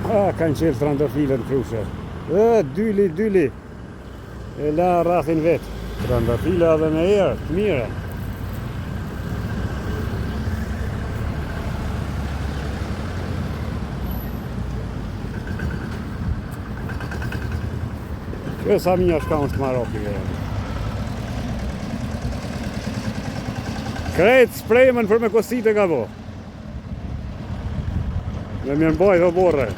Ha, kanë qelë trandafilën krushe. E, dyli, dyli. E la rrathin vetë. Trandafila edhe me erë, të mire. Kjo sa mija shka është Maroki dhe. Krejt spremën për me kosit e ka bo. Me mirëmbajt oborre.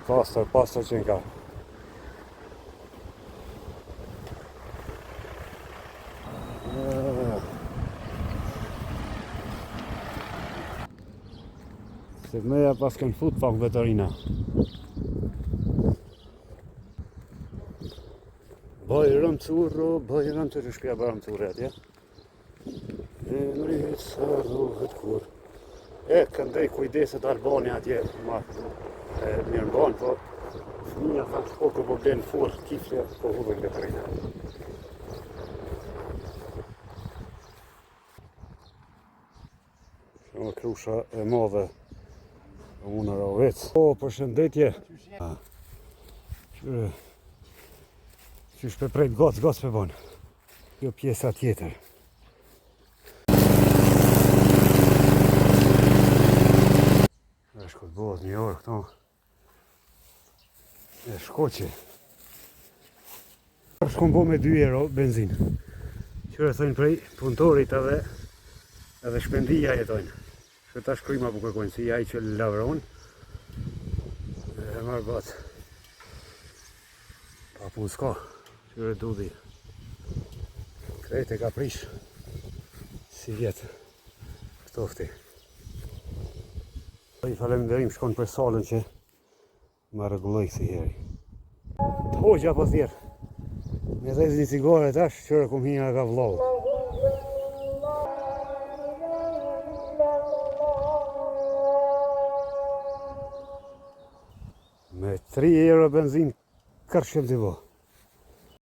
Pastër, pastër që ka. Se meja pas kënë fut pak veterina. Bajram Curro, Bajram Curro, shpia Bajram Curri atje. Emri s'harrohet kurrë. E, këndej kujdeset Albani atje, ma e mirë mban, po fëmija tha po ku po blen furrë, kifle, po hudhën veterina. Kjo krusha e madhe Unë Rahovec. Po, përshëndetje. Qyre, qysh pe prejt gocë, gocë pe bon. Kjo pjesa tjetër. E shko të bëhet një orë këto. E shkoqe. Shkon bo me 2 euro benzin. Qyre thojnë prej punëtorit edhe edhe shpendia jetojnë. Që tash kryma po kërkojnë, si ai që lavron. E marrë batë. Pa punë s'ka, qyre dudi. Krejt e ka prish. Si vjetë. Ftofti. I falenderim shkon për salën që ma rregulloi kësi heri. Të hoxha po thjerë. Me dhezë një cigare tash, qyre kum hina ka vllau. Me 3 euro benzin kërshëm të bo.